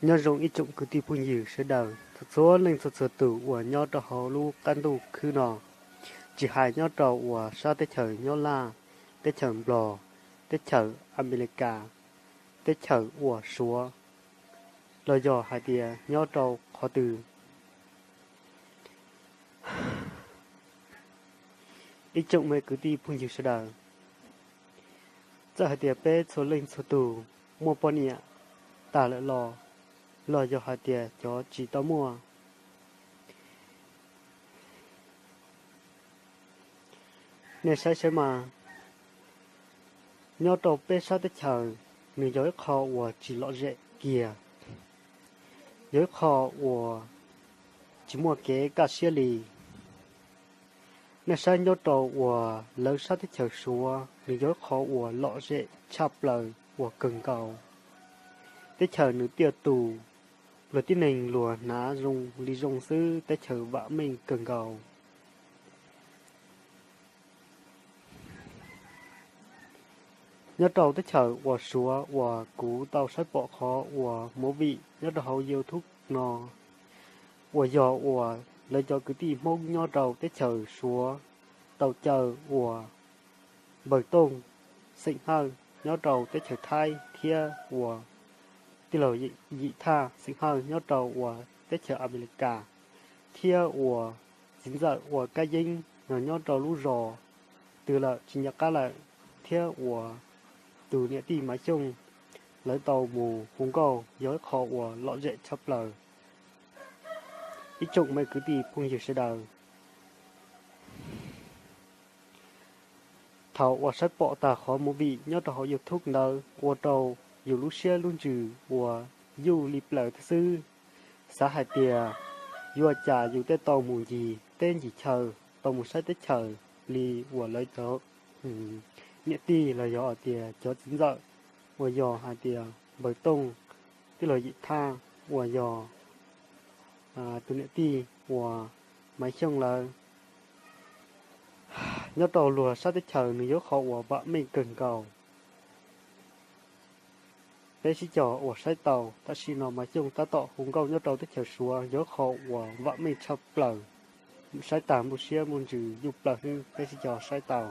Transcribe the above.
Nyob zoo ib tsoom kwv tij phooj ywg sawv daws txhua txhua leej txhua txhua tus uas nyob rau hauv lub qab ntuj khwb no, tsis hais nyob rau uas sab teb chaws Nyab Laj, teb chaws Nplog, teb chaws Amelikas, teb chaws uas Suav, los yog hais tias nyob rau qhov twg. Ib tsoom me kwv tij phooj ywg sawv daws, txawm hais tias peb txhua leej txhua tus muaj poj niam tag lawm los, los yog hais tias cov tsis tau muaj, nej saib saib mas, nyob rau peb sab teb chaws, nws yog ib qho uas tsis lom zem kiag, yog ib qho uas tsis muaj kev kaj siab li. Nej saib nyob rau uas lawv sab teb chaws Suav, nws yog ib qho uas lom zem tshaj plaws uas kawg nkaus. Teb chaws nws tiaj tus, luag tib neeg luag hnav zoo li zoo xwb, teb chaws vam meej kawg nkaus. Nyob rau teb chaws uas Suav uas kuv tau saib pom qhov uas movie nyob rau hauv YouTube no, uas yog uas lawv cov kwv tij Hmoob nyob rau teb chaws Suav tau caw uas npawg Tooj xeem Hawj nyob rau teb chaws Thaib thiab uas tij laug Yim Thaj xeem Hawj nyob rau uas teb chaws Amelikas, thiab uas txiv ntxawm uas Kab Yeeb no nyob rau lub zos twg lawm tsis nco qab lawm, thiab uas tus niam tij Maiv Xyooj, lawv tau mus hu nkauj yog ib qho uas lom zem tshaj plaws. Ib tsoom me kwv tij phooj ywg sawv daws, thaum uas saib pom tag qhov movie nyob rau hauv YouTube ntawd ua rau yus lub siab lub ntsws uas yuj li plaws thiab xwb. Xav hais tias yuav cas yus thiaj tau mus ncig teb ncig chaw, tau mus saib teb chaws li uas lawv cov niam tij los yog hais tias cov txiv ntxawm uas yog hais tias npawg Tooj, tij laug Yim Thaj uas yog tus niam tij uas Maiv Xyooj lawv nyob rau luag sab teb chaws nws yog qhov uas vam meej kawg nkaus. Peb sib cog uas saib tau, tam sim no Maiv Xyooj tab tom hu nkauj nyob rau teb chaws Suav yog qho uas vam meej tshaj plaws. Saib tag nplooj siab nplooj ntsws yuj plaws xwb, peb sib cog saib tau.